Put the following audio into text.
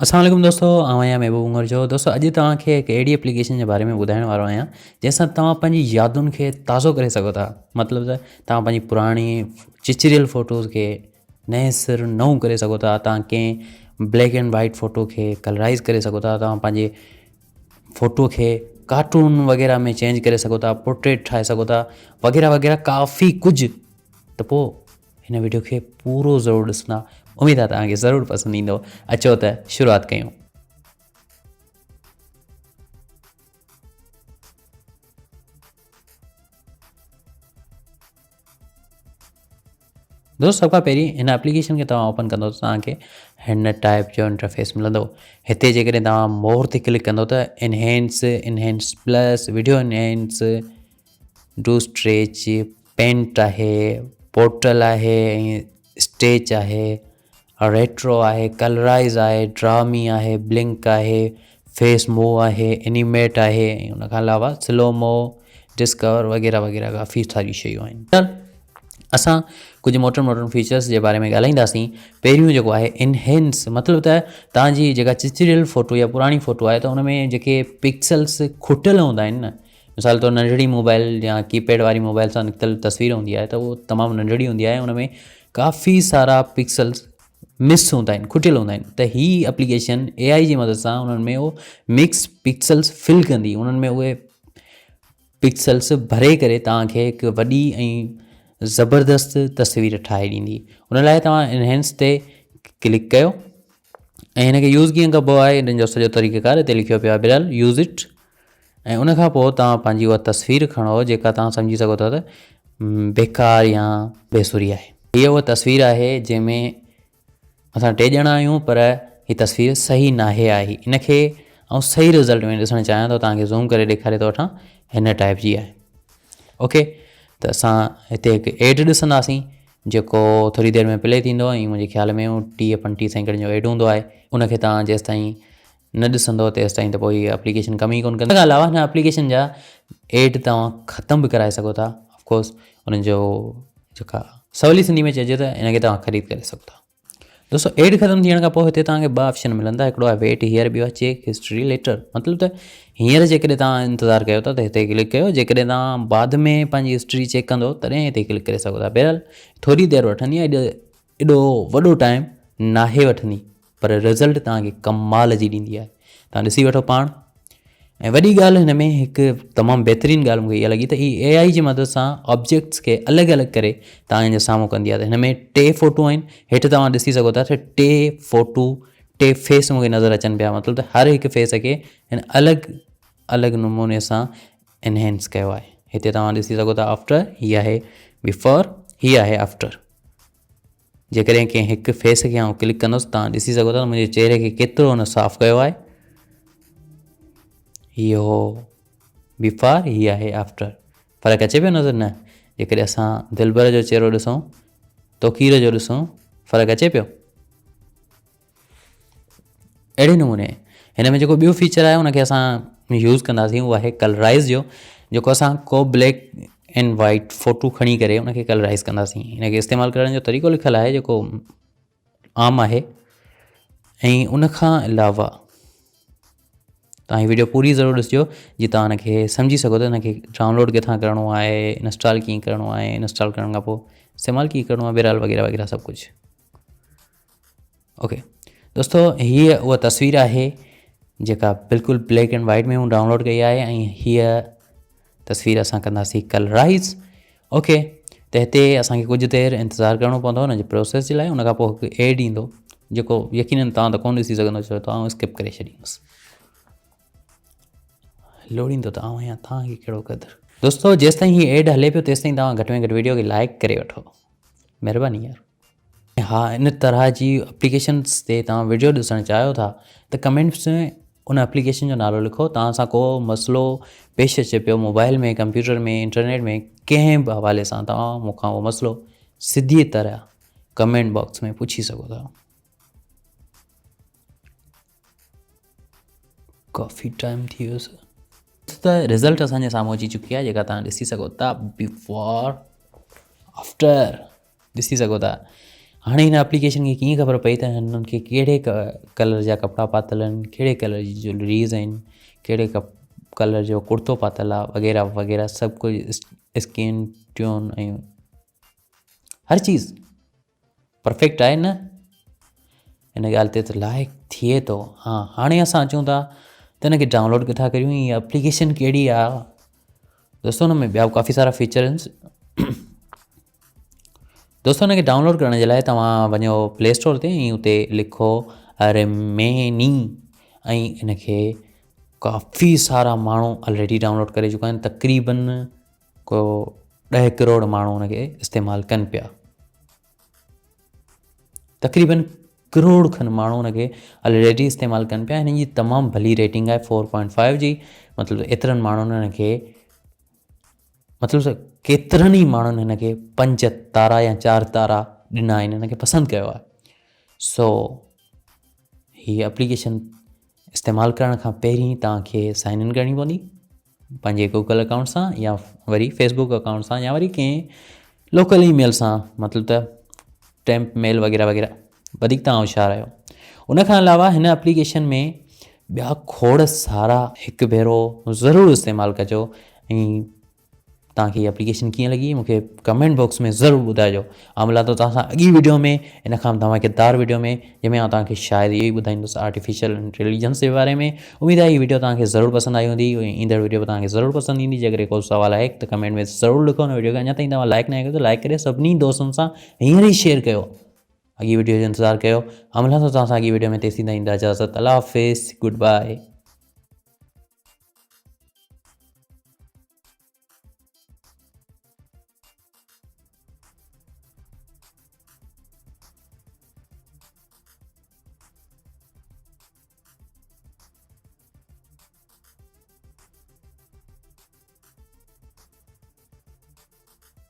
السلام عليڪم دوستو آئون آهيان محبوب عمر جو دوستو اڄ توهان کي هڪ اهڙي اپليڪيشن جي باري ۾ ٻڌائڻ وارو آهيان جنهن سان توهان پنهنجي يادن کي تازو ڪري سگهو ٿا مطلب ته توهان پنهنجي پراڻي چچريل فوٽوز کي نئين سر نئون ڪري سگهو ٿا توهان ڪنهن بليڪ اينڊ وائٽ فوٽو کي ڪلرائز ڪري سگهو ٿا توهان پنهنجي فوٽو کي ڪارٽون وغيره ۾ چينج ڪري سگهو ٿا پورٽريٽ ٺاهي سگهو ٿا وغيره وغيره ڪافي ڪجهه ته پوء هن وڊيو کي پورو ضرور ڏسندا اميد آهي توهان کي ضرور پسند ايندو اچو ته شروعات ڪيون. دوست سڀ کان پهرين هن اپليڪيشن کي توهان اوپن ڪندو ته توهان کي هن ٽائپ جو انٽرفيس ملندو هتي جيڪڏهن توهان مور تي ڪلڪ ڪندو ته enhance enhance plus video enhance do stretch paint آهي پورٽل آهي ۽ اسٽيچ آهي ريٽرو آهي ڪلرائز آهي ڊرامي آهي بلنڪ آهي فيس مو آهي انيميٽ آهي ۽ ان کان علاوه سلو مو ڊسڪور وغيره وغيره ڪافي ساريون شيون آهن اسان ڪجهه ماڊرن ماڊرن فيچرس جي باري ۾ ڳالهائينداسين پهريون جيڪو آهي انهينس مطلب ته توهان جي جيڪا چچريل فوٽو يا پراڻي فوٽو آهي ته ان ۾ جيڪي پڪسلس کٽل هوندا آهن نه مثال طور ننڍڙي موبائل يا ڪي پيڊ واري موبائل سان نڪتل تصوير هوندي آهي ته اهو تمام ننڍڙي هوندي آهي ان ۾ ڪافي سارا پڪسلس مس هوندا آهن کٽيل هوندا آهن ته هي اپليڪيشن اي آئي جي مدد سان انهن ۾ اهو مڪس پڪسلس فل ڪندي انهن ۾ اهي پڪسلس ڀري ڪري توهان کي هڪ وڏي ۽ زبردست تصوير ٺاهي ڏيندي ان لاء توهان انهينس تي ڪلڪ ڪيو ۽ هن کي يوز ڪيئن ڪبو آهي ان جو سڄو طريقه ڪار هتي لکيو پيو آهي بهرحال يوز it ۽ ان کان پوء توهان پنهنجي اها تصوير کڻو جيڪا توهان سمجهي سگهو ٿا ته بيڪار يا بيسري آهي. هيء اها تصوير آهي جنهن ۾ اسان ٽي ڄڻا آهيون پر هي تصوير صحيح ناهي آئي ان کي آئون صحيح رزلٽ ۾ ڏسڻ چاهيان ٿو توهان کي زوم ڪري ڏيکاري ٿو وٺان هن ٽائپ جي آهي اوڪي ته اسان هتي هڪ ايڊ ڏسنداسين جيڪو ٿوري دير ۾ پلي ٿيندو ۽ منهنجي خيال ۾ هو 30 35 سيڪنڊ جو ايڊ هوندو آهي ان کي توهان جيستائين نه ڏسندو تيستائين ته پوء هي اپليڪيشن ڪم ئي ڪونه ڪندي. ان کان علاوه هن اپليڪيشن جا ايڊ توهان ختم به ڪرائي سگهو ٿا آف ڪورس انهن جو جيڪا سولي سنڌي ۾ چئجي ته ان کي توهان خريد ڪري سگهو ٿا. دوستو ايڊ ختم ٿيڻ کان پوء هتي توهان کي ٻه آپشن ملندا هڪڙو آهي ويٽ هيئر ٻيو آهي چيڪ هسٽري ليٽر مطلب ته هينئر جيڪڏهن توهان انتظار ڪيو ٿا ته هتي ڪلڪ ڪيو جيڪڏهن توهان بعد ۾ پنهنجي هسٽري چيڪ ڪندو تڏهن هتي ڪلڪ ڪري سگهو ٿا بهرحال ٿوري دير وٺندي ايڏو وڏو ٽائيم ناهي وٺندي پر رزلٽ توهان کي ڪمال جي ڏيندي آهي توهان ڏسي وٺو پاڻ ۽ وڏي ڳالهه هن ۾ هڪ تمام بهترين ڳالهه مونکي اها لڳي ته هي اي آئي جي مدد سان آبجيڪٽس کي الڳ الڳ ڪري توهان جي سامهون ڪندي آهي ته هن ۾ ٽي فوٽو آهن هيٺ توهان ڏسي سگهو ٿا ته ٽي فوٽو ٽي فيس مونکي نظر اچن پيا مطلب ته هر هڪ فيس کي هن الڳ الڳ نموني سان انهينس ڪيو آهي هتي توهان ڏسي سگهو ٿا آفٽر هي آهي بفور هي آهي آفٽر جيڪڏهن ڪنهن هڪ فيس کي آئون ڪلڪ ڪندس توهان ڏسي سگهو ٿا ته منهنجي چهري کي ڪيترو هن صاف ڪيو آهي هي هو بفار هي آهي آفٽر فرق اچي پيو نظر نه جيڪڏهن اسان دلبر جو چهرو ڏسون توقير جو ڏسون فرق اچي پيو اهڙي نموني هن ۾ جيڪو ٻيو فيچر آهي ان کي اسان يوز ڪنداسين اهو آهي ڪلرائز جو جيڪو اسان ڪو بليڪ اينڊ وائٽ فوٽو کڻي ڪري ان کي ڪلرائز ڪنداسين ان کي استعمال ڪرڻ جو طريقو لکيل آهي جيڪو عام آهي ۽ ان کان علاوه توهان هي ويڊيو پوري ضرور ڏسجو جي توهان ان کي سمجهي سگهو ته ان کي ڊائونلوڊ ڪٿان ڪرڻو آهي انسٽال ڪيئن ڪرڻو آهي انسٽال ڪرڻ کان پوء استعمال ڪيئن ڪرڻو آهي بهرحال وغيره وغيره سڀ ڪجهه اوڪي دوستو هيء اها تصوير آهي جيڪا بلڪل بليڪ اينڊ وائٽ ۾ مون ڊائونلوڊ ڪئي آهي ۽ هيء تصوير اسان ڪنداسين ڪلرائز اوڪي ته هتي اسانکي ڪجهه دير انتظار ڪرڻو پوندو ان جي پروسيس جي لاء ان کان پوء هڪ ايڊ ايندو جيڪو يقينن توهان ته ڪونه ڏسي سگهندو ڇو ته آئون اسڪپ ڪري ڇڏيندس لوڙيندو ته آئون آهيان توهان کي ڪهڙو قدر دوستو جيستائين هي ايڊ هلي پيو تيستائين توهان گهٽ ۾ گهٽ ويڊيو کي لائڪ ڪري وٺو مهرباني يار ها ان طرح جي اپليڪيشنس تي توهان وڊيو ڏسڻ چاهيو ٿا ته ڪمينٽس ۾ ان اپليڪيشن جو نالو لکو توهان سان ڪو مسئلو پيش اچي پيو موبائل ۾ ڪمپيوٽر ۾ انٽرنيٽ ۾ ڪنهن به حوالي سان توهان مون کان اهو مسئلو سڌي طرح ڪمينٽ باڪس ۾ پڇي سگهو ٿا. ڪافي ٽائيم ٿي ويو سر. ته رزلٽ اسان جي سامهون اچي چڪي آهي جيڪا توهان ڏسي سگهو ٿا بيفور آفٽر ڏسي سگهو ٿا. هاڻي هن اپليڪيشن کي ڪيئن خبر پئي ته هنن کي ڪهڙي ڪلر جا ڪپڙا پاتل آهن، ڪهڙي ڪلر جي جولريز آهن، ڪهڙي ڪلر جو ڪرتو پاتل آهي وغيره وغيره سڀ ڪجهه اسڪن ٽيون ۽ هر چيز پرفيڪٽ آهي نه ان ڳالهه تي ته لائق ٿئي ٿو ها هاڻي اسان اچون ٿا ته ان کي ڊائونلوڊ ڪٿا ڪريون هي اپليڪيشن ڪهڙي آهي دوستو ان ۾ ٻيا به ڪافي سارا فيچر آهن دوستو ان کي ڊائونلوڊ ڪرڻ جي لاء توهان وڃو پلي اسٽور تي ۽ اتي لکو رميني ۽ ان کي ڪافي سارا ماڻهو آلريڊي ڊائونلوڊ ڪري چڪا آهن تقريبن ڪو ڏهه ڪروڙ ماڻهو ان کي استعمال ڪن پيا تقريبن ڪروڙ کن ماڻهو ان کي الريڊي استعمال ڪن پيا هنن جي تمام ڀلي ريٽنگ آهي فور پوائنٽ فائيو جي مطلب ايترن ماڻهن هن کي مطلب ڪيترن ئي ماڻهن هن کي پنج تارا يا چار تارا ڏنا آهن هن کي پسند ڪيو آهي سو هي اپليڪيشن استعمال ڪرڻ کان پهرين توهان کي سائن ان ڪرڻي پوندي پنهنجي گوگل اڪائونٽ سان يا وري فيسبوڪ اڪائونٽ سان يا وري ڪنهن لوڪل اي ميل سان مطلب ته ٽيمپ ميل وغيره وغيره وڌيڪ توهان هوشيار آهيو ان کان علاوه هن اپليڪيشن ۾ ٻيا کوڙ سارا هڪ ڀيرو ضرور استعمال ڪجو ۽ توهان کي هي اپليڪيشن ڪيئن لڳي مون کي ڪمينٽ باڪس ۾ ضرور ٻڌائجو. آئون ملان ٿو توهان سان اڳي وڊيو ۾ ان کان به ڌماڪيدار وڊيو ۾ جنهن ۾ آئون توهان کي شايد اهو ئي ٻڌائيندس آرٽيفيشل انٽيليجنس جي باري ۾ اميد آهي هي وڊيو توهان کي ضرور پسند آئي هوندي ۽ ايندڙ وڊيو به توهان کي ضرور پسند ايندي جيڪڏهن ڪو سوال آهي ته ڪمينٽ ۾ ضرور لکو هن وڊيو کي اڃا تائين توهان لائڪ ناهي ڪيو ته لائڪ ڪري سڀني دوستن سان هينئر ئي شيئر ڪيو اڳي وڊيو جو انتظار ڪيو آئون ملان ٿو توهان سان اڳي وڊيو ۾ تيسين تائين اجازت الله حافظ گڊ باء.